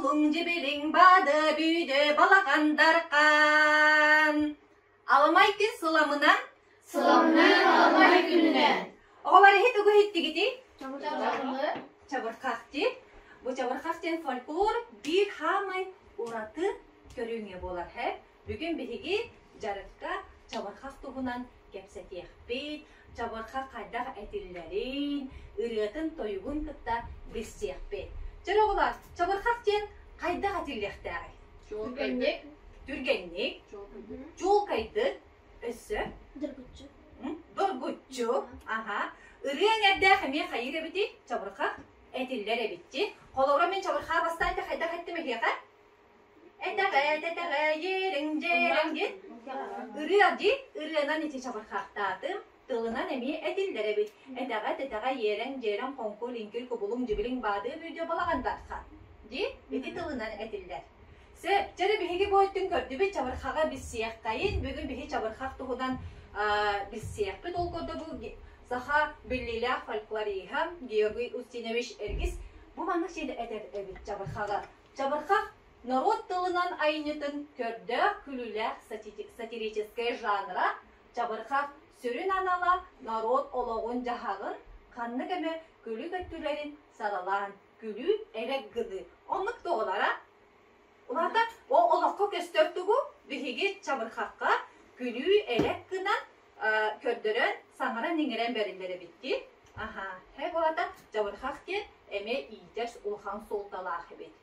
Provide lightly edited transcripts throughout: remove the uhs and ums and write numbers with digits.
Хоҥкулуҥ дьибилиҥ баады бүүдө балаҕан дархан. Аламай күн сыламынан Сыламынан аламай күнүнэн. Оҕолор иһит тугу иһиттигитий? Чабырҕахы. Чабырҕах дии. Бу чабырҕах диэн фольклор биир хаамай ураты көрүҥэ буолар һэ. Бүгүн биһиги дьарыкка чабырҕах туһунан кэпсэтиэхпит, чабырҕах хайдах этиллэрин, ырыатын-тойугун кытта билсиэхпит. Чэ оҕолор, чабырҕах диэн хайдах этиллиэхтээҕий? Түргэнник. Түргэнник. Чуолкайдык. Өссө? Доргуччу. Доргуччу. Аха. Ырыа эҥэрдээх эмиэ хайыыр эбитий? Чабырҕах этиллэр эбитти. Холобура мин чабырҕаҕа бастаан хайдах эттим эһиэхэ? Этэҕэ, тэтэҕэ, иэриҥ, дьиэриҥ диэн ырыа дии, ырыанан ити чабырҕахтаатым, тылынан эмиэ этиллэр эбит. Этэҕэ, тэтэҕэ, иэрэҥ, дьиэрэҥ, хоҥкул, иҥкил, кубулуҥ, дьибилиҥ, баадыы, бүүдүө, балаҕан дархан дии, ити тылынан этиллэр. Сөп, дьэ биһиги бу өттүн көрдүбүт, чабырҕаҕа билсиэххэйин. Бүгүн биһи чабырҕах туһунан билсиэхпит. Ол курдук бу саха биллиилээх фольклориһа Георгий Устинович Эргис бу маннык сиэни этэр эбит чабырҕаҕа. Чабырҕах норуот тылынан айымньытын көрдөөх күлүүлээх сатирическай жанра, чабырҕах сүрүн анала норуот олоҕун-дьаһаҕын ханнык эмэ күлүк өттүлэрин саралаан күлүү эрэ гыныы. Оннук туолара. Улаата ол олоххо көстөр тугу биһиги чабырҕахха күлүү элэк гынан көрдөрөн саҥаран-иҥэрэн бэриллэр эбит дии. Аһаа, һэ буолата чабырҕах диэн эмиэ иитэр улахан суолталаах эбит.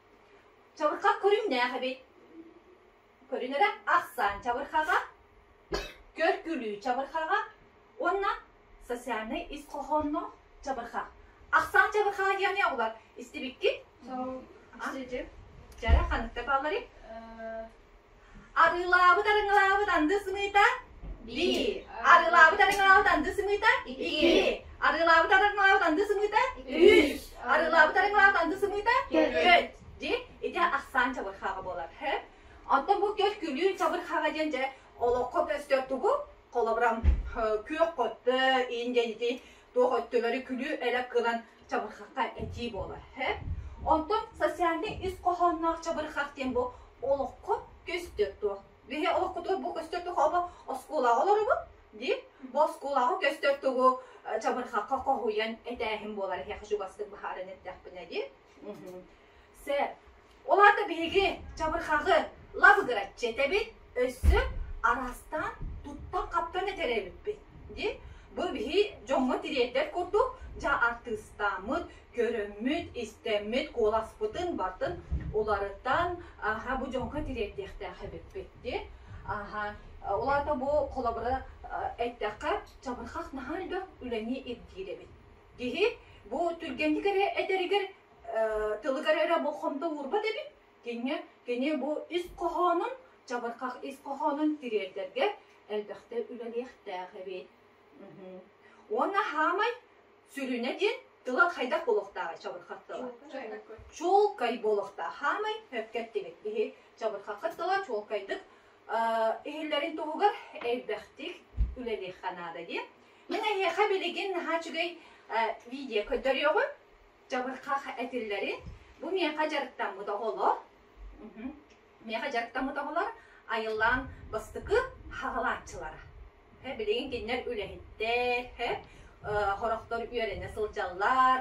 Чабырҕах көрүҥнээх эбит. Көрүн эрэ ахсаан чабырҕаҕа, көр-күлүү чабырҕаҕа уонна социальнай ис хоһоонноох чабырҕах. Ахсаан чабырҕаҕа диэни оҕолор истибиккит? Истибитим. Дьэрэ ханныктар баалларый? Арыылаабыт арыҥалаабыт анды сымыыта биир. Арыылаабыт арыҥалаабыт анды сымыыта икки. Арыылаабыт арыҥалаабыт анды сымыыта үс. Арыылаабыт арыҥалаабыт анды сымыыта төрт. Дии ити ахсаан чабырхаҕа буолар. Оттон бу көл күлүү чабырхаҕа диэн дьэ олоххо көстөр тугу? Холобура күөх көттө, иин диэн ити туох өттүлэри күлүү элэк гынан чабырхахха этии буолар. Онтон социальнай ис хоһоонноох чабырхах диэн бу олоххо көстөр туох. Биһи олоххутугар бу көстөр туох оба оскуолаҕа олоробут дии. Бу оскуолаҕа көстөр тугу чабырхахха хоһуйан этээһин буолар эһиэхэ чугастык быһааран эттэхпинэ дии. Сэ, ол аата биһиги чабырҕаҕы лабыгыраччы этэбит, өссө араастаан туттан-хаптан этэр эбиппит. Дии, бу биһи дьоҥҥо тириэрдэр курдук дьэ артыыстааммыт, көрөммүт, истэммит, куоласпытын бартын уларытан, аха бу дьоҥҥо тириэрдиэхтээх эбиппит. Дии, аха, ол аата бу холобура эттэххэ, чабырҕах наһаа элбэх үлэни ирдиир эбит. Киһи бу түргэнник эрэ этэригэр тылыгар эрэ болҕомто уурбат эбит. Кини, кини бу ис хоһоонун, чабырҕах ис хоһоонун тириэрдэргэ элбэхтэ үлэлиэхтээх эбит. Уонна хаамай сүрүнэ диэн тыла хайдах буолуохтааҕый чабырҕах тыла? Чуолкай буолуохтаах. Хаамай сөпкө эттигит. Биһи чабырҕаххыт тыла чуолкайдык иһиллэрин туһугар элбэхтик үлэлиэххэ наада диэн. Мин эһиэхэ билигин наһаа үчүгэй видео көрдөрүөҕүм. Чабырҕах этиллэрин. Бу миэхэ дьарыктаммыт оҕолор. Миэхэ дьарыктаммыт оҕолор айыллаан бастакы хаҕалааччылара. Билигин кинилэр үлэһиттэр, хорохтор үөрэнэ сылдьаллар,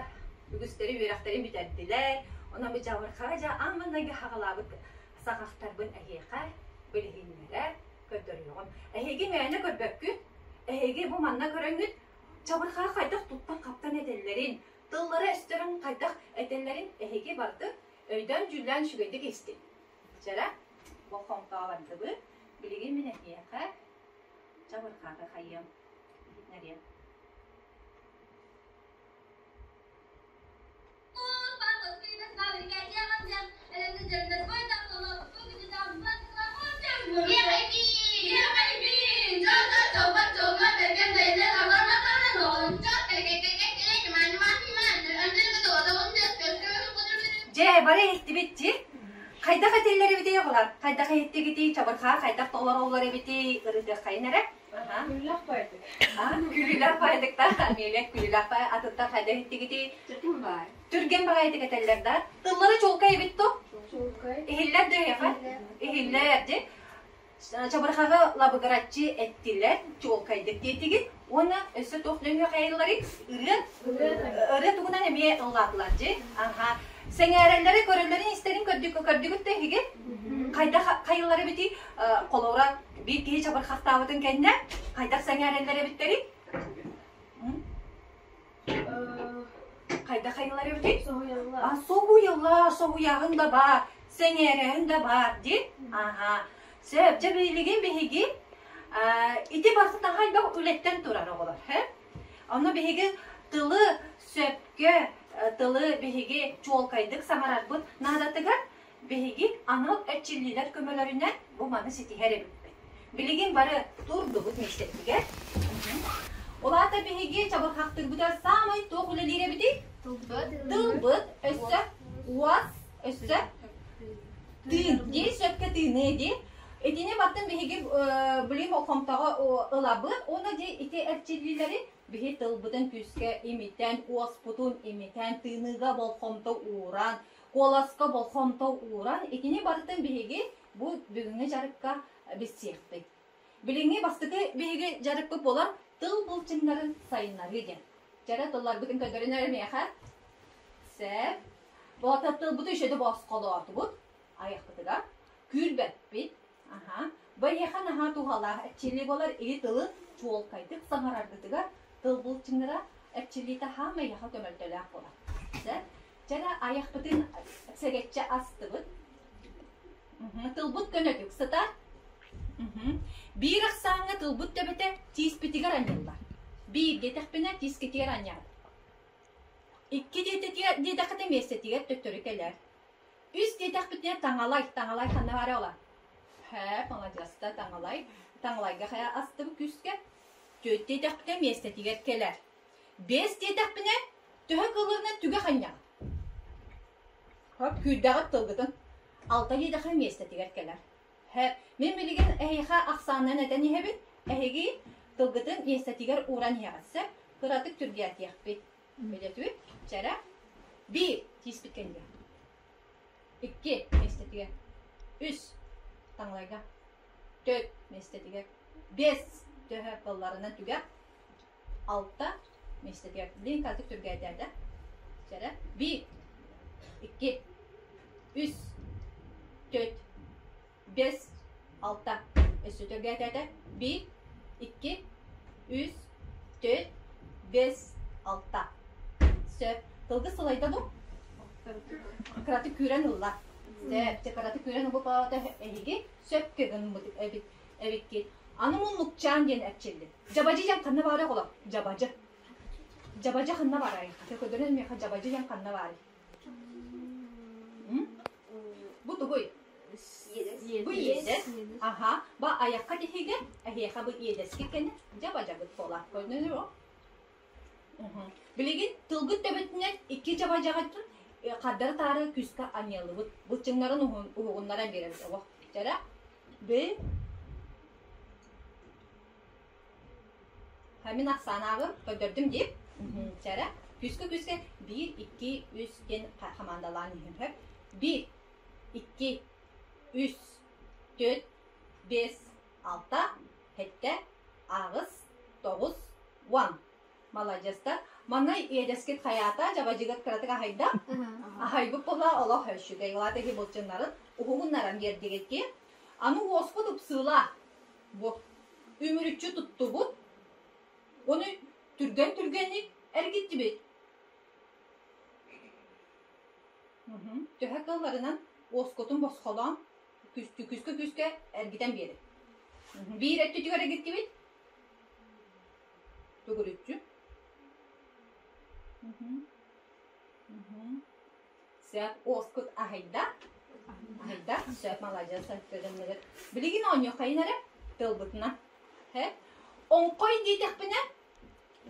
үгүстэри үөрэхтэрин бүтэрдилэр. Онон бу чабырҕаҕы дьэ аан маҥнайгы хаҕалаабыт саҕахтарбын эһиэхэ билиһиннэрэ көрдөрүөҕүм. Эһиги мээнэ көрбөккүт, эһиги бу манна көрөҥҥүт чабырҕаҕы хайдах туттан-хаптан этэллэрин, тыллара-өстөрүн хайдах этэллэрин эһиги бардык өйдөөн-дьүүллээн үчүгэйдик истиҥ. Чэрэ, болҕомтоҕо бардыбыт. Билигин мин эһиэхэ чабырҕаҕы хайыам, иһитинэриэм. Дьэ, бары иһиттибит дии. Хайдах этиллэр эбитий оҕолор? Хайдах иһиттигитий? Чабырхаа хайдах толороллор эбитий? Ырытыаххайын эрэ. Күлүлэх поэтик. Күлүлэх поэтиктар, Амелия күлүлэх поэт атыттар хайдах иһиттигитий? Түргэн баай. Түргэн баҕайытык этэллэр да. Тыллара чуолкай эбит то? Иһиллэр да эһиэхэ? Иһиллэр дии. Чабырҕаҕы лабыгыраччы эттилэр, чуолкайдык диэтигит. Уонна өссө туох нөҥүө хайылларый? Ырыа ырыа тугунан эмиэ ыллаатылар дии. Аха. Сэҥээрэллэри, көрөллөрүн, истэрин көрдүгүт да эһиги? Хайдах хайыллар эбитий? Холобура, биир киһи чабырҕахтаабытын кэннэ хайдах сэҥээрэллэр эбиттэрий? Хайдах хайылар эбитий? А, соһуйаллар, соһуйаҕын да баар, сэҥээрэһин да баар дии. Аха. Сөп, дьэ билигин биһиги ити барыта таһайбах үлэттэн турар оҕолор. Онно биһиги тылы сөпкө, тылы биһиги чуолкайдык саҥарарбыт наадатыгар биһиги анал эрчиллиилэр көмөлөрүнэн бу маны ситиһэр эбиппит. Билигин бары турдубут миэстэтигэр. Ол аата биһиги чабырҕахтыырбытыгар саамай туох үлэлиир эбитий? Тылбыт. Тылбыт, өссө уос, өссө тыын. Дии сөпкө тыыныы дии. Итини баттын биһиги билим болҕомтоҕо ылабыт уонна дии ити эрчиллиилэри биһи тылбытын күүскэ имитэн, уоспутун имитэн, тыыныыга болҕомто ууран, куоласка болҕомто ууран, итини барытын биһиги бу бүгүҥҥү дьарыкка билсиэхпит. Билиҥҥи бастакы биһиги дьарыкпыт буолар тыл былчыҥнарын сайыннарыы диэн. Дьэрэ тылларбытын көрдөрүн эрэ миэхэ. Сөп. Болата тылбыты үшөдө босхолоотубут айахпытыгар. Күүрбэппит. Аха. Бу эһиэхэ наһаа туһалаах эрчиллии буолар или тылы чуолкайдык саҥараргытыгар тыл былчыҥнара эрчиллиитэ хаама эһиэхэ көмөлтөлөөх буолар. Сөп. Чэрэ айахпытын сэгэччи астыбыт. Тылбыт көнөтүк сытар. Биир ахсааҥҥа тылбыт төбөтө тииспитигэр анньыллар. Биир диэтэхпинэ тиискитигэр анньаҕыт. Икки диэтэххитинэ миэстэтигэр төттөрү кэлэр. Үс диэтэхпитинэ таҥалай, таҥалай ханна баара ола? Һэ, маладьыаста таҥалай. Таҥалайга хайа астым күүскэ. Түөрт диэтэхпитинэ миэстэтигэр кэлэр. Биэс диэтэхпинэ, төһө кылларынан түгэх анньаҕыт? Хоп, күүрдэҕит тылгытын. Алта диэтэххэ миэстэтигэр кэлэр. Һэ, мин билигин эһиэхэ ахсаанынан этэн иһэбин. Эһиги тылгытын миэстэтигэр ууран иһэҕит. Сөп? Кыратык түргээтиэхпит. Өйдөтүбүт? Чэрэ. Биир тииспит кэннигэр. Икки миэстэтигэр. Үс таҥалайга. Төрт миэстэтигэр. Биэс төһө кылларынан түгэх. Алта миэстэтигэр. Билигин кыратык түргээтээтэ. Чэрэ. Биир, икки, үс, төрт, биэс, алта. Өссө түргээтээтэ. Биир, икки, үс, төрт, биэс, алта. Сөп. Тылгы сылайда дуу? Кыратык күүрэн ылла. Сөп. Дьэ кыратык күүрэн ылбыт эһиги сөпкө гыммыт эбит эбиккит. Аны муннукчаан диэн эрчиллин. Дьабадьы диэн ханна баарый оҕолор? Дьабадьы. Дьабадьы ханна баарай? Көдөрөн миэхэ дьабадьы диэн ханна баарый? Бу тугуй? Бу иэдэс. Аха. Ба айахха тиһигэ, эһиэхэ бу иэдэскэ кэнэ дьабадьабыт буолар. Көрдүнү Билигин тылгыт төбөтүнэн икки дьабадьаҕыттан хардары таары күүскэ анньыаллыбыт. Былчыҥнарын уһугуннаран биэрэбит оҕо. Дьэрэ. Б. Мин ахсаанааҕы көрдөрдүм дии. Чэрэ. Күүскэ-күүскэ биир, икки, үс диэн хамаандалаан иһин сөп. Биир, икки, үс, төрт, биэс, алта, сэттэ, аҕыс, тоҕус, уон. Маладьыастар. Манна иэдэскит хайаата, дьабадьыгыт кыратык аһайда. Аһайбыт буолла олох өшүгэй. Улаата иһи былчыннарын уһугуннаран биэрдигит ки. Аны уоспут ыпсыылаах. Бу үмүрүччү туттубут. Ону түргэн-түргэнник эргиттибит. Төһө кылларынан уоскутун босхолоон күскэ-күскэ эргитэн биэрэр. Биир өттүтүгэр эргиттибит. Төгүрүччү. Сөп, уоскут аһыйда. Аһыйда. Сөп, маладьыас, көдөннөгөр. Билигин оонньуоххайын эрэ тылбытынан. Һэ? Оҥхой диэтэхпинэ,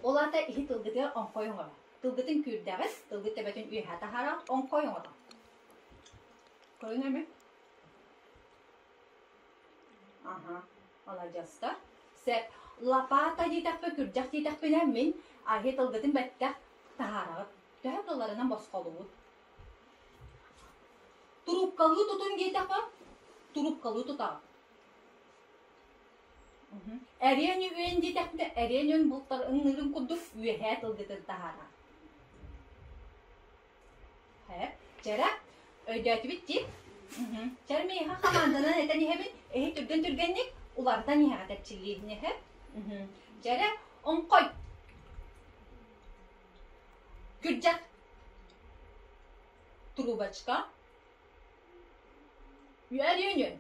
ол аата иһи тылгытыгар оҥхой оҥоро. Тылгытын күүрдэҕит, тылгыт төбөтүн үөһэ таһааран оҥхой оҥоро. Көрүн эми. Аха, маладьыастар. Сөп. Лопата диэтэхпэ, күрдьэх диэтэхпинэ, мин аһы тылгытын бэттэх таһаараҕыт. Төһө тылларынан босхолуубут. Трубкалыы тутун диэтэххэ, трубкалыы тутаҕын. Эриэн үөн диэтэхпинэ, эриэн үөн бултар ыҥныырын курдук үөһээ тылгытын таһаарар. Һэ, чэрэ, өйдөөтүбүт дии. Чэр миэхэ хамаанданан этэн иһэбин, эһи түргэн-түргэнник уларытан иһэҕит эрчиллииһин иһэ. Чэрэ, оҥхой. Күрдьэх. Трубочка. Үөрүөн үөн.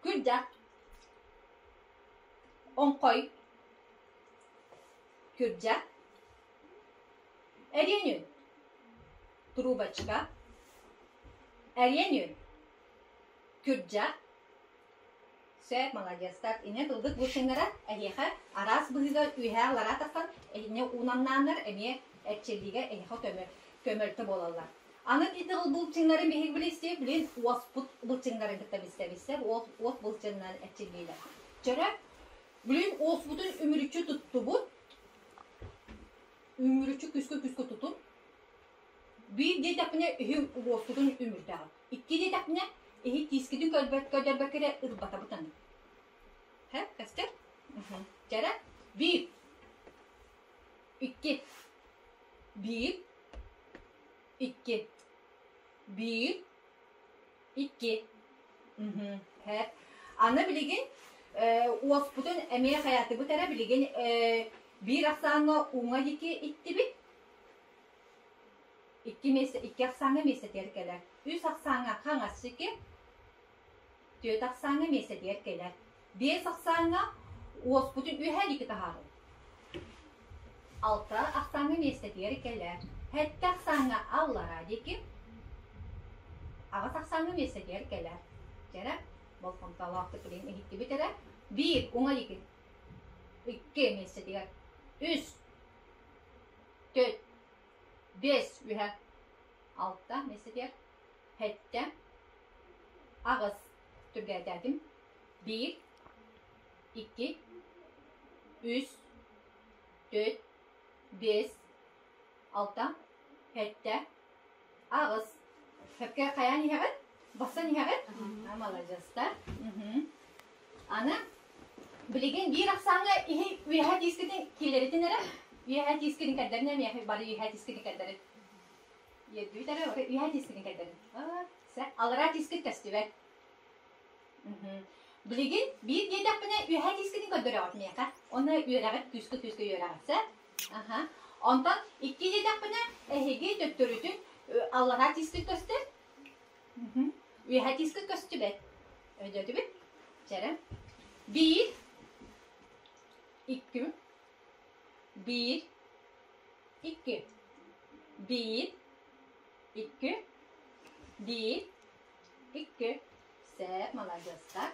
Күрдьэх. Оҥхой. Күрдьэх. Эриэн үөн. Трубочка. Эриэн үөн. Күрдьэх. Сөп, маладьыастар. Инньэ тылгыт булчуҥнара эһиэхэ араас быһыыга үөһээ-аллараа тахсан эһинньэ уунаннааннар эмиэ эрчиллиигэ эһиэхэ көмө көмөлтө буолаллар. Аны ити тыл булчуҥнарын биһиги билистибит, билин уоспут былчыҥнарын кытта билсэбиссэр, уос, уос былчыҥнарын эрчиллиилэр. Чөрө, билин уоспутун үмүрүччү туттубут, үмүрүччү күскэ-күскэ тутун, биир диэтэхпинэ иһи уоскутун үмүртэҕин. Икки диэтэхпинэ, иһи тиискитин көрбөт көрдөрбөккө эрэ ырбатабыт аны. Һэ, көстөр? Чэрэ, биир, икки, биир, икки, биир, икки. Һэ. Аны билигин уоспутун эмиэ хайатыбыт эрэ билигин биир ахсааҥҥа уҥа диэки иттибит, Икки миэстэ икки ахсааҥҥа миэстэтигэр кэлэр. Үс ахсааҥҥа хаҥас сики, түөрт ахсааҥҥа миэстэтигэр кэлэр. Биэс ахсааҥҥа уоспутун үөһээ диэки таһаарыы. Алта ахсааҥҥа миэстэтигэр кэлэр. Сэттэ ахсааҥҥа аллараа диэки, аҕыс ахсааҥҥа миэстэтигэр кэлэр. Дьэрэ, болҕомтолоохтук билигин иһиттибит эрэ. Биир уҥа диэки, икки миэстэтигэр, үс, төрт, Биэс үһэ, алта миэстэтигэр, сэттэ, аҕыс түргээтээтим, биир, икки, үс, төрт, биэс, алта, сэттэ, аҕыс. Сөпкө хайаан иһэҕит? Бассан иһэҕит? Маладьыастар. Аны билигин биир ахсааҥҥа иһи үөһэ тиискитин киилэритин эрэ, үөһэ тиискитин кэрдэрин эмиэ бары үөһэ тиискитин кэрдэрин. Үөрдүбүт эрэ үөһэ тиискитин кэрдэрин. Аллараа тиискит көстүбэт. Билигин биир диэтэхпинэ үөһэ тиискитин көрдөрөҕүт миэхэ. Онно үөрэҕит күүскэ-күүскэ үөрэҕит сэ. Аха. Онтон икки диэтэхпинэ эһиги төттөрүтүн аллараа тиискит көстөр. Үөһэ тиискит көстүбэт. Өйдөөтүбүт? Чэрэ. Биир, икки, биир, икки, биир, икки, биир, икки. Сөп, маладьыастар.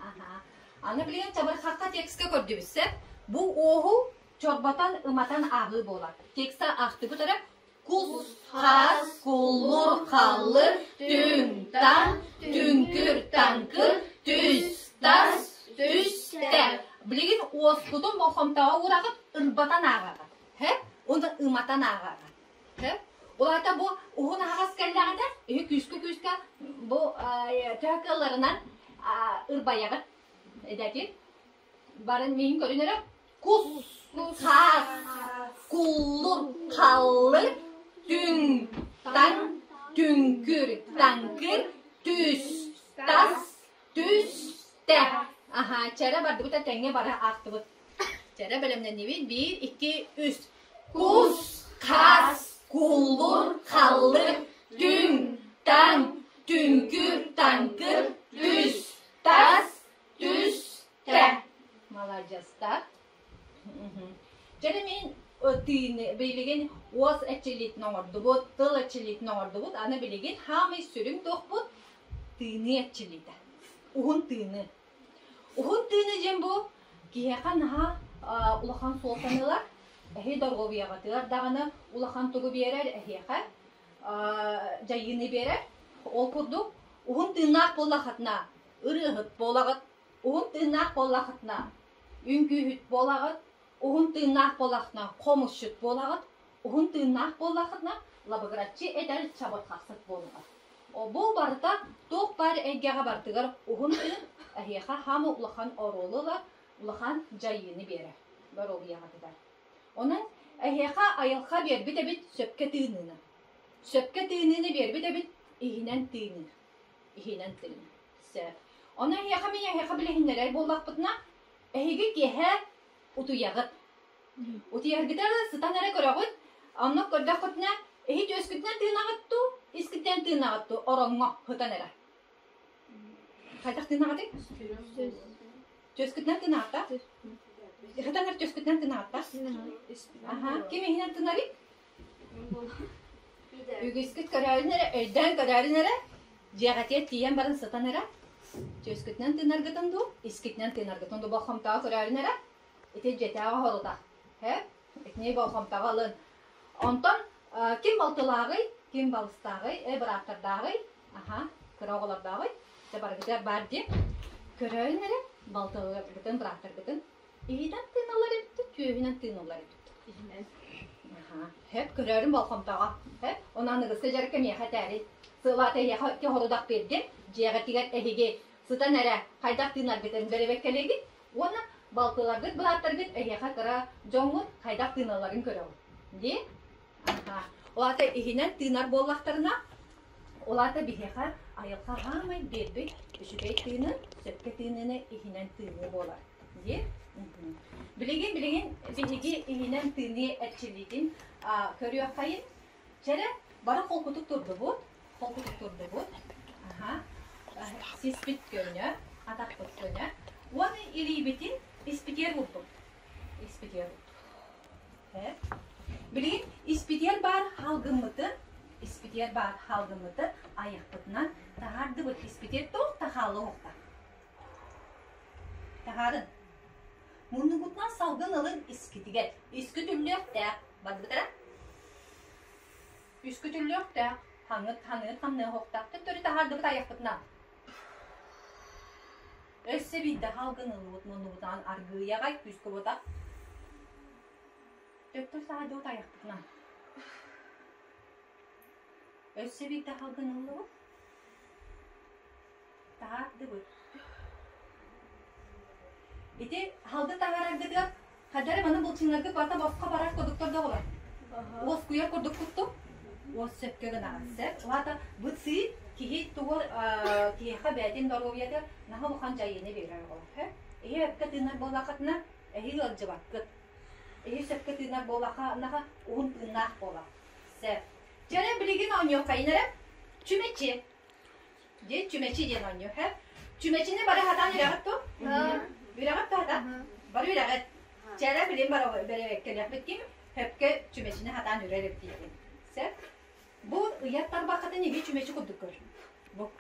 Аха. Аны билигин чабырҕахха текскэ көрдүбүт сөп. Бу уоһу чорботон ыматан ааҕыы буолар. Текстэ аахтыбыт эрэ Кус, хаас, куллур, халлыр, түҥ-таҥ, түҥкүр-таҥкыр, түс-тас, түстэ. Билигин уоскутун болҕомтоҕо уураҕыт, ырбатан ааҕаҕыт. Һэ? Уонна ыматан ааҕаҕыт. Һэ? Ол аата бу уһун аһаҕас кэллэҕинэ, үһү күүскэ-күүскэ бу төһө кыалларынан ырбайаҕыт. Эдэтин Барын миин көрүн эрэ. Кус, хаас, куллур, халлыр, түҥ, таҥ, түҥкүр, таҥкыр, түс, тас, түстэ. Аха, чэрэ бардыбыт тэҥҥэ бара аахтыбыт. Чэрэ бэлэмнэннибит. Биир, икки, үс. Кус, хаас, куллур, халлыр, түҥ, таҥ, түҥкүр, таҥкыр, түс, тас, Түстэ. Маладьыастар. Дьэ мин тыыны билигин уос эчилиитин оҥордубут, тыл эчилиитин оҥордубут. Аны билигин хаамай сүрүн туохпут тыыныы эчилиитэ. Уһун тыыны. Уһун тыыны диэн бу киһиэхэ наһаа улахан суолтаны ылар. Эһи доруобуйаҕытыгар даҕаны улахан тугу биэрэр эһиэхэ дьайыыны биэрэр. Ол курдук уһун тыыннаах буоллаххытына ырыаһыт буолаҕыт, уһун тыыннаах буоллаххытына үҥкүүһүт буолаҕыт, уһун тыыннаах буоллаххытына хомусчут буолаҕыт, Уһун тыыннаах буоллаххытына, лабыгыраччы этэр чабырҕахсыт буолуоҕа. Бу барыта туох баар эйгэҕэ барытыгар уһун тыын эһиэхэ хаама улахан оруолу ылар, улахан дьайыыны биэрэр доруобуйаҕытыгар. Онон эһиэхэ айылҕа биэрбит эбит сөпкө тыыныыны. Сөпкө тыыныыны биэрбит эбит иһинэн тыыныы. Иһинэн тыыныы. Сөп. Онон эһиэхэ мин эһиэхэ билиһиннэрэр буоллахпытына, эһиги киэһэ утуйаҕыт. Утуйаргытар сытан эрэ көрөҕүт, онно көрдөххүтүнэ, эһи түөскүтүнэн тыынаҕыт дуу, искитинэн тыынаҕыт дуу, ороҥҥо сытан эрэ. Хайдах тыынаҕытый? Түөскүтүнэн тыынаҕыт да? Сытан эрэ түөскүтүнэн тыынаҕыт да? Аха, ким иһинэн тыынарый? Үгүскүт көрөөрүн эрэ, өйдөөн көрөөрүн эрэ, дьиэҕитигэр тиийэн баран сытан эрэ, түөскүтүнэн тыынаргытын дуу, искитинэн тыынаргытын дуу болҕомтоҕо көрөөрүн эрэ, ити дьиэтээҕи хорута. Һэ? Итини болҕомтоҕо ылын. Онтон ким балтылааҕый, ким балыстааҕый, бырааттардааҕый, аха, кыра оҕолордооҕуй, дьэ барыгытыгар баар дии. Көрөөрүн эрэ, балтыларгытын, бырааттаргытын иһинэн тыыналлар эбит, түөһүнэн тыыналлар эбит. Иһинэн. Аха. Хэп көрөөрүн болҕомтоҕо. Хэп онон аныгыскы дьарыкка миэхэ этээри. Сылаата эһиэхэ ити хорудах биэрдим. Дьиэҕитигэр эһиги сытан эрэ хайдах тыынаргытын бэрэбэккэлиигит уонна балтыларгыт, бырааттаргыт эһиэхэ кыра дьоҥҥут хайдах тыыналларын көрөҕүт. Дии? Аха. Ол аата иһинэн тыынар буоллахтарына, ол аата биһиэхэ айылҕа хаамай биэрбит үчүгэй тыынын, сөпкө тыыныыны иһинэн тыыныы буолар. Дии? Билигин билигин биһиги иһинэн тыыныы эрчиллиитин көрүөххэйин. Чэрэ, бары холкутук турдубут, холкутук турдубут. Аха. Сиспит көнө, атахпыт көнө. Уонна илиибитин испитиэр уурдум. Испитиэр уурдум. Билигин испитиэр баар халгыммытын, испитиэр баар халгыммытын айахпытынан таһаардыбыт. Испитиэр туох да хаалыахта. Таһаарын. Муннугутунан салгын ылын искитигэр. Искит үллүөхтээх. Барбытара? Үскүт үллүөхтээх. Хаҥыт, ханыыт, хамныахуохтаах. Төттөрү таһаардыбыт айахпытынан. Өссө биирдэ халгын ыллыбыт муннубутунан аргыый аҕай күүскэ буотах. Төттөрү таһаардыбыт айахпытынан. Өссө биирдэ халгын ыллыбыт. Таһаардыбыт. Ити халгын таһаараргытыгар хадары маны былчыҥнаргыт барыта босхо барар курдуктар да оҕолор. Уоскуйар курдук куттум. Уос сөпкө гынаҕын сөп. Улаата быцыы киһи тугу киһиэхэ бэйэтин доруобуйатыгар наһаа улахан дьайыыны биэрэр оҕолор. Эһи өпкө тыынар буоллаххытына эһи ыалдьыбаккыт. Эһи сөпкө тыынар буоллахха уһун тыыннаах буолар. Сөп. Дьэ билигин оонньуоххайын эрэ. Чүмэчи. Диэн чүмэчи диэн оонньуу. Чүмэчини бары хатаан үрэҕит ту? Үрэҕит туһата? Бары үрэҕит. Чэрэ билин бары бэрэбэккэлиэхпит ким хөпкө чүмэчини хатаан үрэр эбит диэбин. Сөп. Бу ыйар тарбаххытын иһи чүмэчи курдук көр. Бу.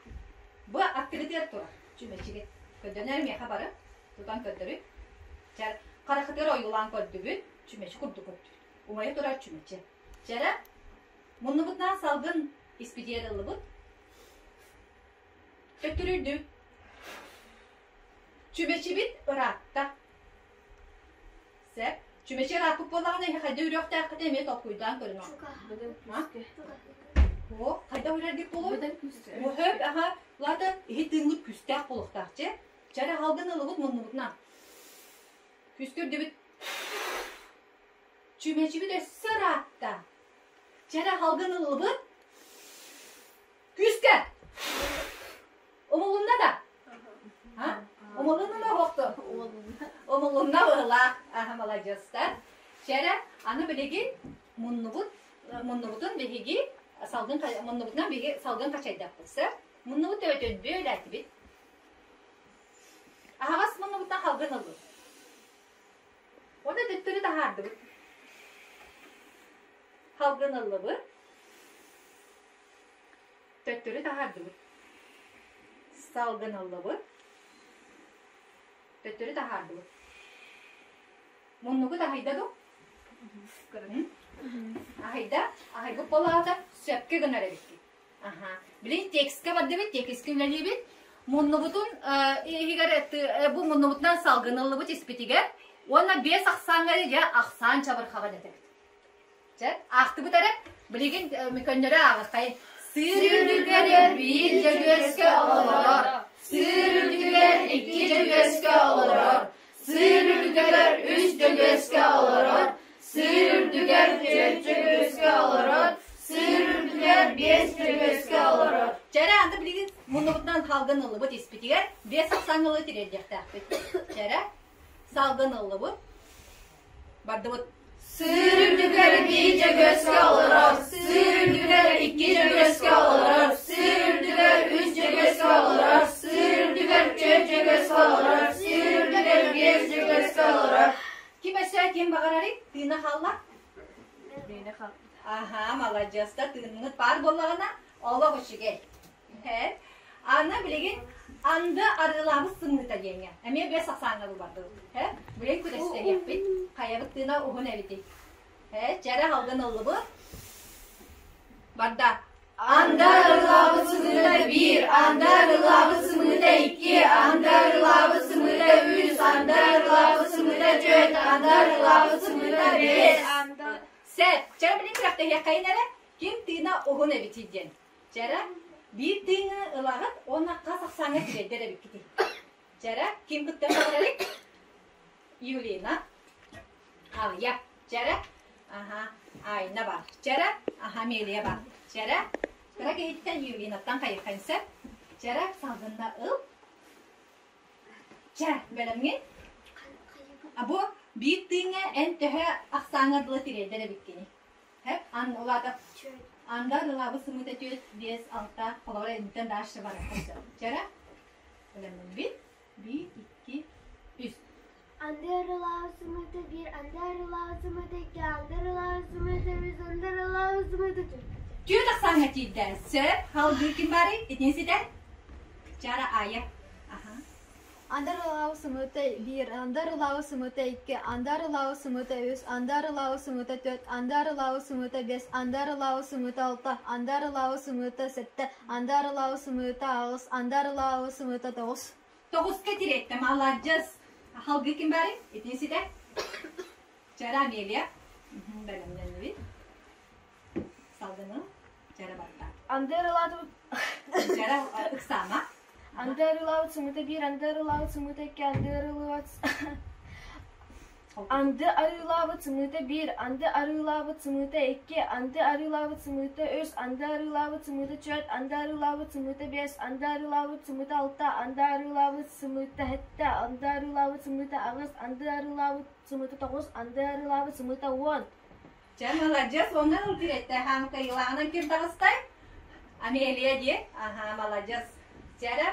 Бу аттыгытыгар турар чүмэчигит. Көрдөнөр миэхэ бары тутан көрдөрү. Чэр харахытыгар ойуулаан көрдүбүт, чүмэчи курдук көрдүбүт. Умайа турар чүмэчи. Чэрэ муннубутунан салгын испитиэр ыллыбыт. Төттөрүйдү. Чүмэчибит ыраатта. Сөп. Чүмэчи ырааппыт буоллаҕына эһи хайда үрүөхтээххит эмиэ толкуйдаан көрүҥ. О, хайда үрэргит буолуой? Хөп, аха, лата иһи тыыҥҥыт күүстээх буолуохтаах чэ. Чэрэ халгын ылыбыт муннубутунан. Күүскэ үрдүбүт. Чүмэчибит өссө ыраатта. Чэрэ халгын ыллыбыт. Күүскэ! Умулунна да? А? Умулунна да оһохто? Умулунна быһылаах. Аха, маладьыастар. Чэрэ, аны билигин муннубут, муннубутун биһиги салгын муннубутунан биһиги салгын хачайдаппыт, сэр. Муннубут төбөтүн бүөлээтибит. Аһаҕас муннубуттан халгын ыллыбыт. Оны төттөрү таһаардыбыт. Халгын ыллыбыт. Төттөрү таһаардыбыт. Салгын ыллыбыт. Төттөрү таһаардыбыт. Муннугут аһыйда дуу? Аһыйда. Аһыйбыт буолаата сөпкө гынар эбиккит. Аха. Билин текстке бардыбыт, текстке үлэлиибит. Муннубутун иһигэр бу муннубутунан салгын ыллыбыт испитигэр уонна биэс ахсааҥҥа дьэ ахсаан чабырхаҕын этэбит. Чэ, аахтыбыт эрэ. Билигин көннөрү ааҕыаххайын. Сыыр үрдүгэр биир дьөгүөскэ олорор. Сыыр үрдүгэр икки дьөгүөскэ олорор. Сыыр үрдүгэр үс дьөгүөскэ олорор. Сыыр үрдүгэр түөрт дьөгүөскэ олорор. Сыыр үрдүгэр биэс дьөгүөскэ олорор. Чэрэ, аны билигин муннубутунан халгын ыллыбыт испитигэр биэс ахсаан ылы тириэрдиэхтээхпит. Чэрэ, салгын ыллыбыт. Бардыбыт. Сыыр үрдүгэр биир дьөгүөскэ олорор, сыыр үрдүгэр икки дьөгүөскэ олорор, сыыр үрдүгэр үс дьөгүөскэ олорор, сыыр үрдүгэр түөрт дьөгүөскэ олорор, сыыр үрдүгэр биэс дьөгүөскэ олорор. Ким өссө ким баҕарарый? Тыына хаалла? Аха, маладьыаста тыынныҥыт баар буоллаҕына, олох үчүгэй. Аны билигин анды арыылаабыт сымыыта диэҥҥэ эмиэ биэс ахсааҥҥа булбардыбыт. Билигин күрэстэһиэхпит. Хайабыт тыына уһун эбитий. Чэрэ халгын ыллыбыт. Барда. Анды арыылаабыт сымыыта биир, анды арыылаабыт сымыыта икки, анды арыылаабыт сымыыта үс, анды арыылаабыт сымыыта түөрт, анды арыылаабыт сымыыта биэс. Сөп. Чэ билигин күрэхтэһиэххэйин эрэ. Ким тыына уһун эбитий диэн. Чэрэ, биир тыыҥы ылаҕыт уонна хас ахсааҥҥа тириэрдэр эбиккитий? Чэрэ, ким кыттыан баҕарарый? Юлина. Аая. Чэрэ. Аха. Айна бар. Чэрэ. Аха, Амелия бар. Чэрэ. Кыра киһиттэн Юлинаттан хайыххын сөп. Чэрэ, салгынна ыл. Чэ, бэлэмҥин? А бу биир тыыҥҥа эн төһө ахсааҥҥа дылы тириэрдэр эбиккиний? Хэп, ан улаата анда ылаабыт сымыыта түөрт, биэс, алта, холобура интэн дальше барыахха сөп. Чэрэ, бэлэмнэннибит. Биир, икки, үс. Анды арылаабыт сымыыта биир, анды арылаабыт сымыыта икки, анды арылаабыт сымыыта үс, анды арылаабыт сымыыта түөрт. Түөрт ахсааҥҥа тиийдэ. Сөп, халгыы ким барый? Итини ситэр. Чара Ая. Аха. Андарылаабыт сымыыта биир, андарылаабыт сымыыта икки, андарылаабыт сымыыта үс, андарылаабыт сымыыта түөрт, андарылаабыт сымыыта биэс, андарылаабыт сымыыта алта, андарылаабыт сымыыта сэттэ, андарылаабыт сымыыта аҕыс, андарылаабыт сымыыта тоҕус. Тоҕуска тириэттэ, маладьыас. Халгыы ким барый? Итини ситэр. Чара Амелия. Бэлэмнэннибит. Салгыны. Чара барда. Андарылаабыт Чара ыксаама. Андарылаабыт сымыыта биир, андарылаабыт сымыыта икки, андарылаабыт Анды арыылаабыт сымыыта биир, анды арыылаабыт сымыыта икки, анды арыылаабыт сымыыта үс, анды арыылаабыт сымыыта түөрт, анды арыылаабыт сымыыта биэс, анды арыылаабыт сымыыта алта, анды арыылаабыт сымыыта сэттэ, анды арыылаабыт сымыыта аҕыс, анды арыылаабыт сымыыта тоҕус, анды арыылаабыт сымыыта уон. Дьэ, маладьыас, онно ылгыретте хаамыкайылааҕынан ким таҕыстай? Амелия диэ. Аха, маладьыас. Дьэрэ,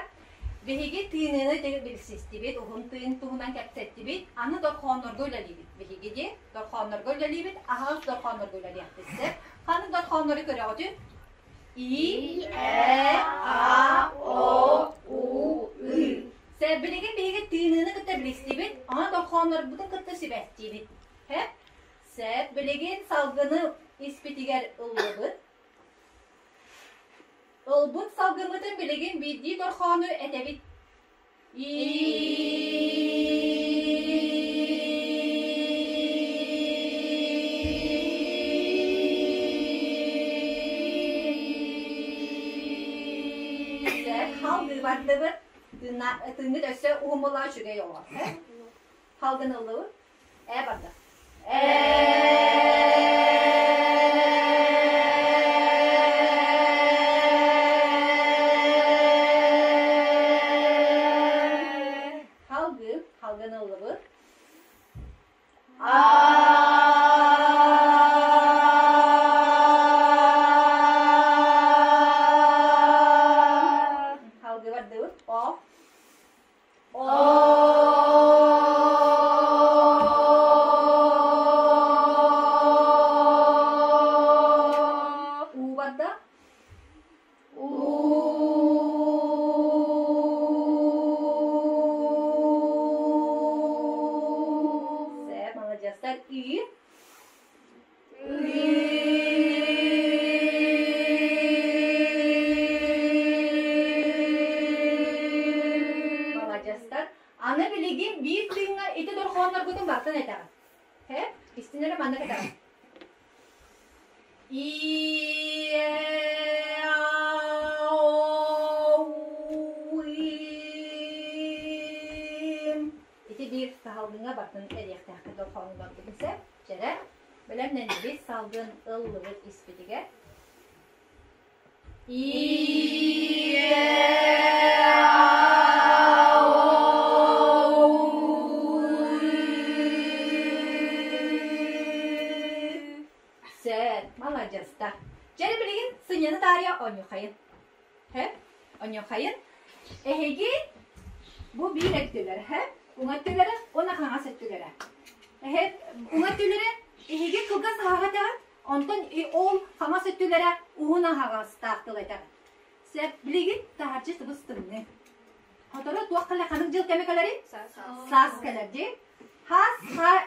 биһиги тыыныыны билсистибит, уһун тыын туһунан кэпсэттибит. Аны дорхооннорго үлэлиибит. Биһиги диэ, дорхооннорго үлэлиибит, аһаҕас дорхооннорго үлэлиэхпит. Ханнык дорхооннору көрөҕүтүн? И, Э, А, О, У, Ы. Сэ, билигин биһиги тыыныыны кытта билистибит, аны дорхооннорбутун кытта сибээстиибит. Һэ? Сөп, билигин салгыны испитигэр ыллыбыт. Ылбыт салгыммытын билигин биирдии дорхоону этэбит. Сөп, халгыы бардыбыт. Тыыҥҥыт өссө уһун буоллаҕа үчүгэй оҕо. Халгын ыллыбыт. Ээ барда. Халгы, халгын ыллыбыт. Халгы бардыбыт. О. Уу барда. Сэ, маладьыастар. И. Маладьыастар. Аны билигин биир тыыҥҥа ити дорҕоонноргутун бартан этэҕин. Һэ? Истин эрэ маннык этэҕин. Ити биир саһалгыҥа батын эриэхтээххит дорхоону барбытын сөп. Чэрэ, бэлэмнэннибит салгын ыллыбыт испитигэр. Сэр, маладьыастар. Дьэ, билигин сынньана таарыйа оонньуоххайын. Һэ? Оонньуоххайын. Эһиги бу биир өттүлэрэ, һэ? Уҥа өттүлэрэ уонна хаҥас өттүлэрэ. Эһэ, уҥа өттүлэрэ эһиги кылгас аһаҕа этэҕит, онтон ол хаҥас өттүлэрэ уһун аһаҕастаах тыл этэҕит. Сөп, билигин таһырдьа сыбыс тымныы. Сотору туох кэлэ ханнык дьыл кэмэ кэлэрий? Саас кэлэр дии. Хаас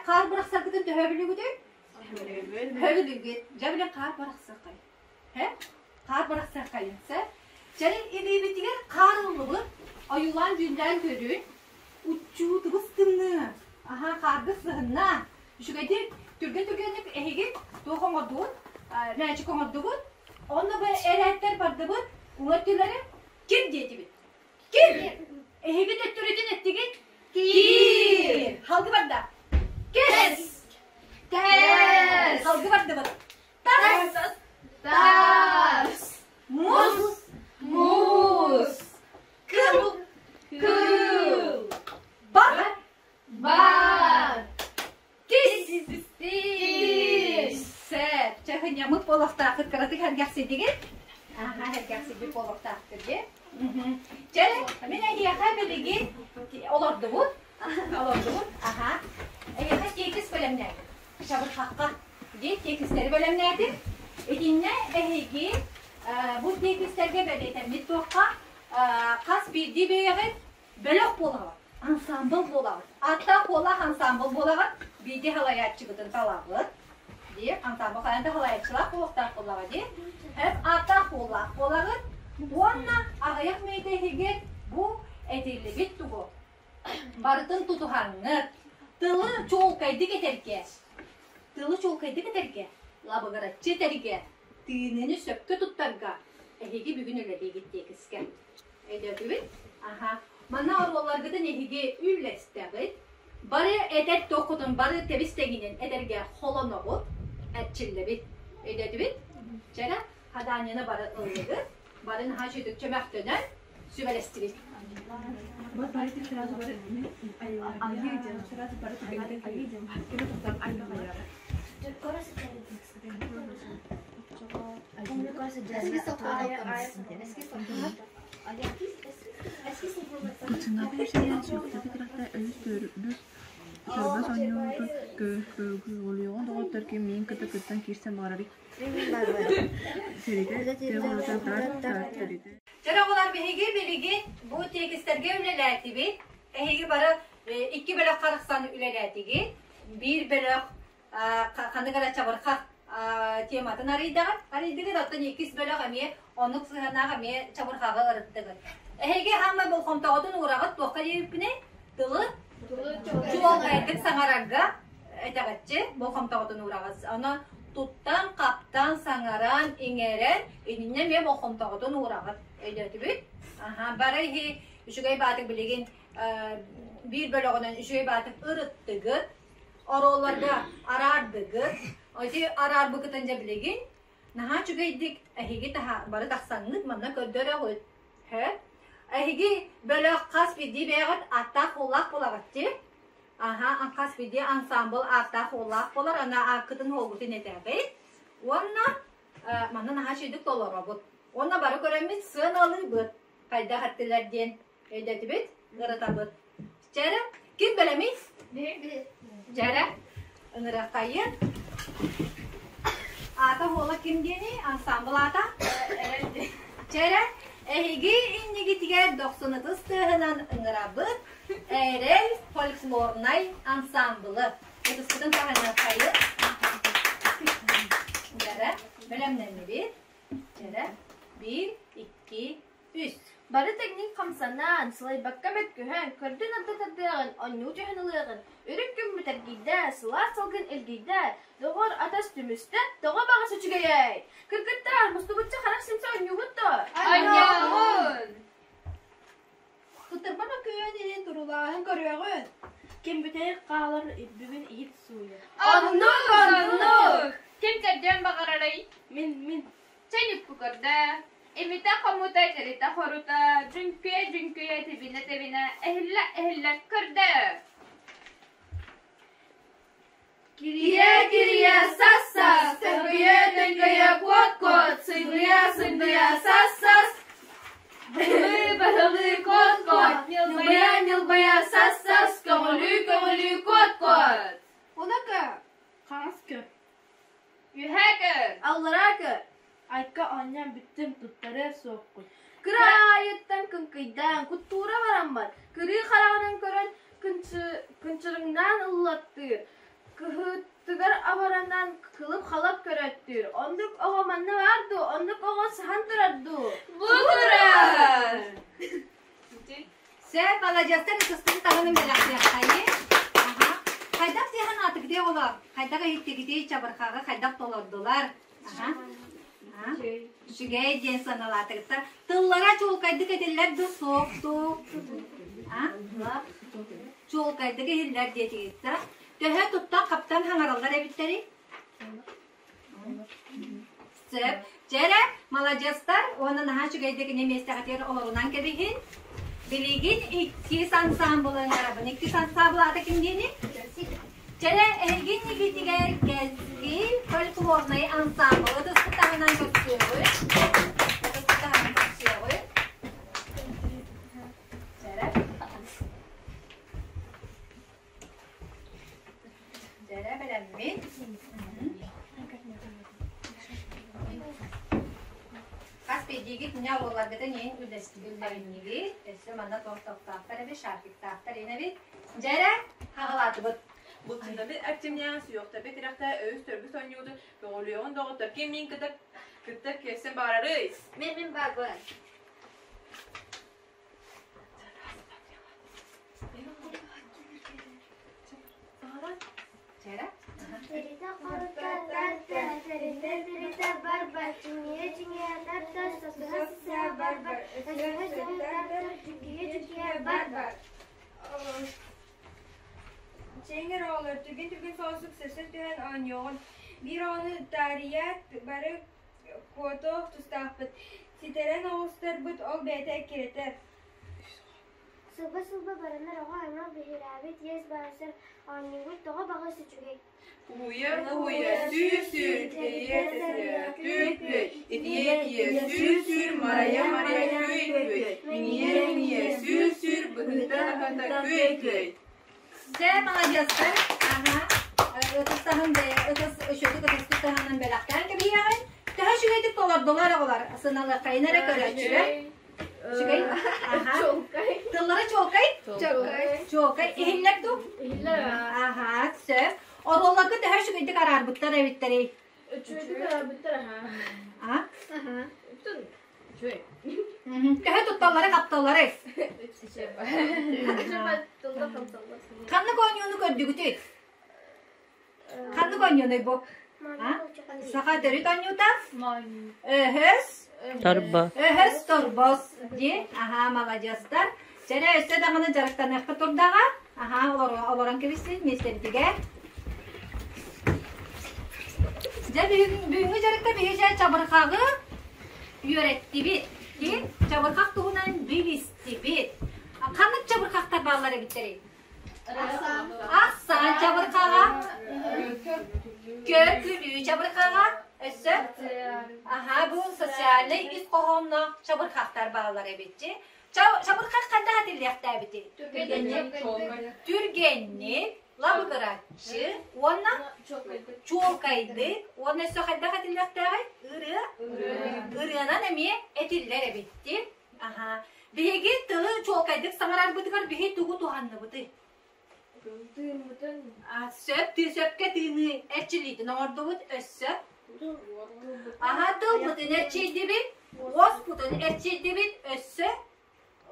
хаар бырахсаргытын төһө билигитий? Хөбүлүгүт. Дьэ билин хаар барахсыаххай. Һэ? Хаар барахсыаххайын сэ. Чэрин илиибитигэр хаар ыллыбыт. Ойуулаан дьүүллээн көрүн. Уччуутубус тымныы. Аха, хаарга сыһынна. Үчүгэйдик түргэн-түргэнник эһиги туох оҥордугут? Мээчик оҥордугут. Онно бу эрээттэр бардыбыт. Уҥа өттүлэри кир диэтибит. Кир! Эһиги төттөрүтүн эттигит? Кир! Халгы барда. Кэс! Тэс! Халгы бардыбыт. Тас! Тас! Мус! Мус! Кыл! Кыл! Бар! Бар! Тис! Тис! Сөп. Чахынньамыт буолуохтаахыт кыратык сэргэхсийдигит? Аха, сэргэхсийбит буолуохтаахтыр дии. Чэ, мин эһиэхэ билигин олордубут. Олордубут. Аха. Эһиэхэ тиэкис бэлэмнээтим. Чабырхахха диэн тиэкистэри бэлэмнээтим. Итиннэ эһиги бу тиэкистэргэ бэлиэтэммит туохха хас биирдии бэйэҕит бөлөх буолаҕыт, ансаамбыл буолаҕыт. Ааттаах-уоллаах ансаамбыл буолаҕыт, биирдии халайааччыбытын талаҕыт. Дии, ансаамбыл хайаан да халайааччылаах буолуохтаах буоллаҕа дии. Һэп ааттаах-уоллаах буолаҕыт. Уонна аҕыйах мүнүүтэ иһигэр бу этиллибит тугу барытын тутуһаҥҥыт, тылы чуолкайдык этэргэ, тылы чуолкайдык этэргэ, лабыгыраччы этэргэ, тыыныны сөпкө туттарга эһиги бүгүн үлэлиигит тиэкискэ. Өйдөөтүгүт? Аха. Манна оруолларгытын эһиги үллэстэҕит. Бары этэр туоххутун бары тэбис тэҥинэн этэргэ холоноҕут, эрчиллэбит. Өйдөөтүбүт? Чэ, хадаанньаны бары ыллыгыт. Бары наһаа үчүгдүк чөмөхтөнөн сүбэлэстибит. Кытыннарбыт Төрбөс оонньуубутун көҕүлүөҕүн доҕоттор ким миигин кытта кыттан киирсэн баҕарарый? Тэритэ тыа тар тэритэ Чэ оҕолор биһиги билигин бу тиэкистэргэ үлэлээтибит. Эһиги бары икки бөлөх харахсан үлэлээтигит. Биир бөлөх ханнык эрэ чабырхах тематын арыйдаҕыт. Арыйдыгыт, оттон иккис бөлөх эмиэ оннук сыһыаннаах эмиэ чабырхаҕы ырыттыгыт. Эһиги хаамай болҕомтоҕутун уураҕыт туохха диэбиппиний? Тылы чуолкайдык саҥарарга этэҕиччи болҕомтоҕутун уураҕыт. Онон туттан, хаптан, саҥаран, иҥэрэн иннинэ эмиэ болҕомтоҕутун уураҕыт. Өйдөөтүбүт? Аха, бары иһи үчүгэй баатык билигин биир бөлөҕүнэн үчүгэй баатык ырыттыгыт. Оруолларга араардыгыт. Ити араарбыкытын дьэ билигин наһаа үчүгэйдик эһиги бары тахсаҥҥыт манна көрдөрөҕүт. Һэ? Эһиги бөлөх хас биирдии бэйэҕит ааттаах-уоллаах буолаҕыт дии. Аха, хас биирдии ансаамбыл ааттаах-уоллаах буолар, ана ааккытын уолгутун этэҕит. Уонна манна наһаа үчүгэйдик толоробут. Уонна бары көрөммүт сыаналыыбыт. Хайдах эттилэр диэн өйдөтүбүт, ырытабыт. Чэрэ, ким бэлэмий? Чэрэ, ыҥырыаххайын. Аата уола ким диэний? Ансаамбыл аата? Чэрэ, эһиги иннигитигэр дохсун ытыс тыаһынан ыҥырабыт Эрэл фольклорнай ансаамбылы. Ытыспытын таһыныаххайын. Чэрэ, бэлэмнэннибит. Чэрэ, биир, икки, Үс. Бары тэҥник хамсанан, сылайбакка мөккүһэн, көрдүн арда тардыаҕын, оонньуу түһэн ылыаҕын, үрүҥ күммүт эргийдэ, сылаас салгын илгийдэ, доҕор атас түмүстэ, тоҕо баҕас үчүгэйэй! Кыргыттар, мустубучча харах симсэ оонньуубут дуо? Оонньуоҕун! Кытырба мөккүһүөн иһин турулааһын көрүөҕүн. Ким бүтэһик хаалар бүгүн иһит сууйар. Оннук, оннук! Ким көрдүөн баҕарарый? Мин, мин. Чэ ньукку көрдөө. Имитэ-хомута, дьэритэ-хорута, дьүҥкүйэ-дьүҥкүйэ, тибинэ-тэбинэ, эһиллэ-эһиллэ көрдөө. Кирийэ-кирийэ сас-сас, төҥкөйө-төҥкөйө куот-куот, сыҥлыйа-сыҥлыйа сас-сас, баһылыы-баһылыы куот-куот, ньылбайа-ньылбайа сас-сас, көҕүлүү-көҕүлүү куот-куот. Унака, Хаҥас көр. Үөһээ көр. Аллараа көр. Айка оонньоон бүттүм, туттарыа суоххун. Кыра аайыттан кыҥкыйдаан, куттуура бараммат, кырыы хараҕынан көрөн кынчырыҥнаан ыллаттыыр, кыһыытыгар абаранан кылып-халап көрөттүүр. Оннук оҕо манна баар дуу, оннук оҕо саһан турар дуу? Бу турар! Сөп, маладьыастар ытыстын таһынан бэлэхтиэххэйи. Аха. Хайдах диэхин аатыгытый оҕолор? Хайдах иһиттигитий чабырхаҕы хайдах толордулар? Аха. Үчүгэй диэн саналаатыгыттар. Тыллара чуолкайдык этиллэр ду суох дуу? А? Чуолкайдык иһиллэр диэтигиттэр. Төһө туттан-хаптан хаҥараллар эбиттэрий? Сөп. Дьэ эрэ, маладьыастар уонна наһаа үчүгэйдик ини миэстэҕитигэр олорунан кэбиһин. Билигин иккис ансаамбылы ыҥырабын. Иккис ансаамбыл аата ким диэний? Дьэ эрэ, эһиги иннигитигэр Кэскил фольклорнай ансаамбылы ытыспыт таһынан көрсүөҕү. Ытыспыт таһынан көрсүөҕү. Дьэ эрэ. Дьэрэ бэлэммит. Хас биирдиигит меня оруолларгытын иһин үллэстибит. Өссө манна туох-тохтоохтор эбит, шарфиктаахтар иһин эбит. Дьэрэ, хаҕалаатыбыт. Булчуннабыт эрчимнээх, сүөхтэбит тирэхтэ өс төрбүс оонньуутун көҕүлүөҕүн доҕоттор ким мин кытта кытта киэссэн баарарый? Мин мин баарбын. Тэритэ бар-бар, чиҥиэ-чиҥиэ тар-тар, сасыһа-сасыһа бар-бар, өсөһө-өсөһө тар-тар, дьүккүйэ-дьүккүйэ бар-бар. Чэҥэр оҕолор түргэн-түргэн соҕустук сырса түһэн оонньуоҕун. Биир оҕону таарыйаат бары куотуох тустаахпыт. Ситэрэн оҕустарбыт ол бэйэтэ эккирэтэр. Сылба-сылба баранар оҕо аймах биһирээбит иэс баайсар оонньуугут тоҕо баҕас үчүгэй. Куһуйа, куһуйа, сүүр-сүүр, тэрийэ-тэрийэ, түөй-түөй, итийэ-итийэ, сүүр-сүүр, марайа-марайа, күөй-күөй, минийэ-минийэ, сүүр-сүүр, быһыта-быһыта, күөй-күөй. Дьэ, маладьыастар. Аха. Ытыс таһын ытыс үчүгэйдик ытыспыт таһынан бэлэхтээн кэбиһиэҕин. Төһө үчүгэйдик толордулар оҕолор? Сыналыаххайын эрэ көрөөччүлэр. Үчүгэй. Аха. Тыллара чуолкай? Чуолкай. Чуолкай. Иһиллэр дуу? Иһиллэр. Аха, сөп. Оруолларга төһө үчүгэйдик араарбыттар эбиттэрий? Үчүгэйдик араарбыттар аха. А? Аха. Үчүгэй. Төһө тутталлары хапталлары? Ханнык оонньууну көрдүгүтүй? Ханнык оонньуунуй бу? Саха төрүт оонньуута? Өһөс. Торбос. Өһөс торбос. Дии. Аһаа, маладьыастар. Чэрэ өссө даҕаны дьарыктаныахха турдаҕа. Аһаа, олорон кэбиссин миэстэбитигэр. Дьэ, бүгүҥҥү дьарыкта биһи дьэ чабырҕаҕы үөрэттибит. Дии, чабырҕах туһунан билистибит. Ханнык чабырҕахтар бааллар эбиттэрий? Ахсаан чабырҕаҕа, көр-күлүү чабырҕаҕа, өссө аһаа бу социальнай ис хоһоонноох чабырҕахтар бааллар эбитчи. Чабырҕах хайдах этиллиэхтээбитий? Түргэнник, лабыгыраччы уонна чуолкайдык уонна өссө хайдах этиллиэхтээҕий? Ырыа. Ырыанан эмиэ этиллэр эбитти. Аһаа. Биһиги тылы чуолкайдык саҥарарбытыгар биһи тугу туһанныбытый? Тыыммытын. Сөп, сөпкө тыыныы эрчиллиитин оҥордубут өссө. Аһа, тылбытын эрчийдибит. Уоспутун эрчийдибит өссө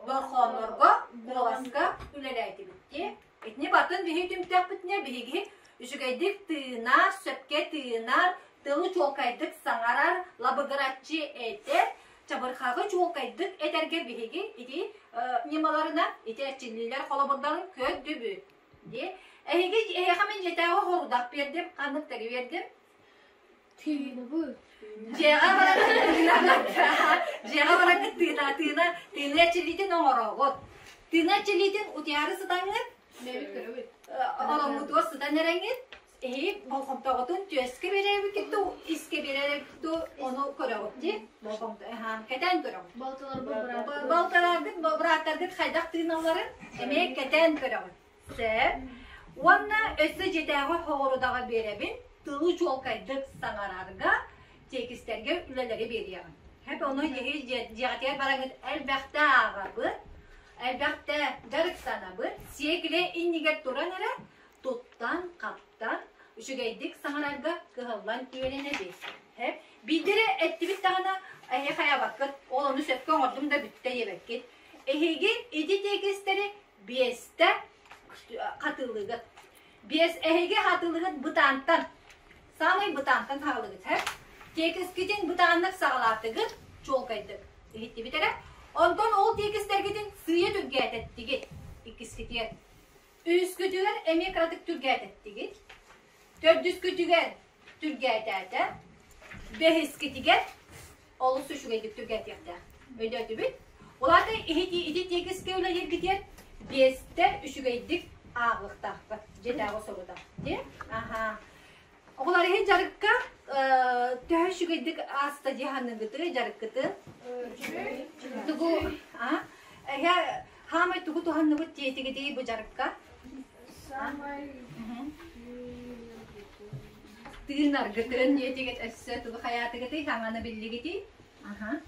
дорхооннорго, куоласка үлэлээтибит дии. Итини батын биһиги түмтэхпитинэ биһиги үчүгэйдик тыынар, сөпкө тыынар, тылы чуолкайдык саҥарар, лабыгыраччы этэр, чабырҕаҕы чуолкайдык этэргэ биһиги ити ньымаларынан ити эрчиллиилэр холобурдарын көрдүбүт. Дии. Эһиги эһиэхэ мин дьиэтээҕи хорудах биэрдим, ханныктары биэрдим? Тыынабыт. Дьиэҕэ баран дьиэҕэ бараҥҥыт тыына тыына тыына эрчиллиитин оҥороҕут. Тыына эрчиллиитин утуйаары сытаҥҥыт ороҥҥутугар сытан эрэҥҥит эһиги болҕомтоҕутун түөскэ биэрэбиккит дуу искэ биэрэбиккит дуу ону көрөҕүт дии болҕомто кэтээн көрөҕүт. Балталаргыт бырааттаргыт хайдах тыыналларын эмиэ кэтээн көрөҕүт. Сөп. Уонна өссө дьиэтээҕи хоҕурудаҕа биэрэбин, тылы чуолкайдык саҥарарга, тиэкистэргэ үлэлэри биэриэҕим. Хэп ону киһи дьиэҕитигэр бараҥҥыт элбэхтэ ааҕабыт, элбэхтэ дьарыктанабыт, сиэкилэ иннигэр туран эрэ туттан-хаптан, үчүгэйдик саҥарарга кыһаллан үөрэнэбит. Хэп биирдэрэ эттибит даҕаны эһи хайабаккыт, ол ону сөпкө оҥордум да бүттэ диэбэккит. Эһиги ити тиэкистэри биэстэ хатылыгыт. Биэс эһиги хатылыгыт бытаантан. Самый бытаантан хаалыгыт, һэ? Тиэкискитин бытааннык саҕалаатыгыт, чуолкайдык. Иһиттибит эрэ? Онтон ол тиэкистэргитин сыыйа түргээтэттигит. Иккискитигэр. Үһүскүтүгэр эмиэ кыратык түргээтэттигит. Төрдүскүтүгэр түргээтээтэ. Бэһискитигэр олус үчүгэйдик түргэтиэхтээх. Өйдөөтүбүт? Ол аата иһити ити тиэкискэ үлэлииргитигэр биэстэ үчүгэйдик ааҕыахтаахпыт. Дьиэтээҕи сорута. Дии? Аха. Оҕолор иһин дьарыкка төһө үчүгэйдик ааста дии саныыгытый дьарыккытын? Тугу а? Эһэ хаамай тугу туһанныбыт диэтигитий бу дьарыкка? Самай Тыынаргытын диэтигит өссө тугу хайаатыгытый саҥаны биллигитий? Аха.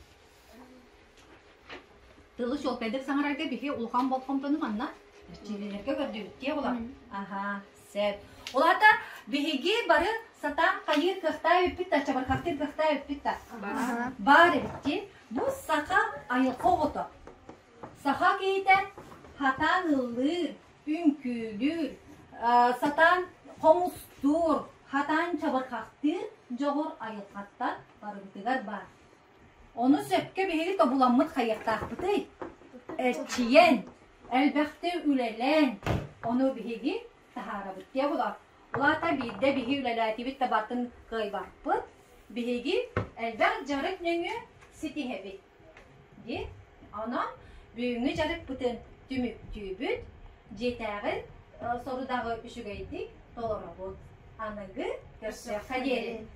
Тылы чуолкайдык саҥарарга биһи улахан болҕомтону манна эрчиллиилэргэ көрдүбүт дии оҕолор. Аха, сөп. Ол аата биһиги бары сатаан хайыыр кыахтаах эбиппит да, чабырҕахтыыр кыахтаах эбиппит да. Баар эбит дии. Бу саха айылҕа оҕото. Саха киһитэ сатаан ыллыыр, үҥкүүлүүр, сатаан хомустуур, хатаан чабырҕахтыыр дьоҕур айылҕаттан барыбытыгар баар. Ону сөпкө биһиги тобуламмыт хайыахтаахпытый? Эрчийэн, элбэхтэ үлэлээн, ону биһиги таһаарабыт диэ буолар. Ол аата биирдэ биһи үлэлээтибит да батын кыайбаппыт. Биһиги элбэх дьарык нөҥүө ситиһэбит. Дии. Онон бүгүҥҥү дьарыкпытын түмүктүүбүт, дьиэтээҕи сорудаҕы үчүгэйдик толоробут. Аныгы көрсүөххэ диэри.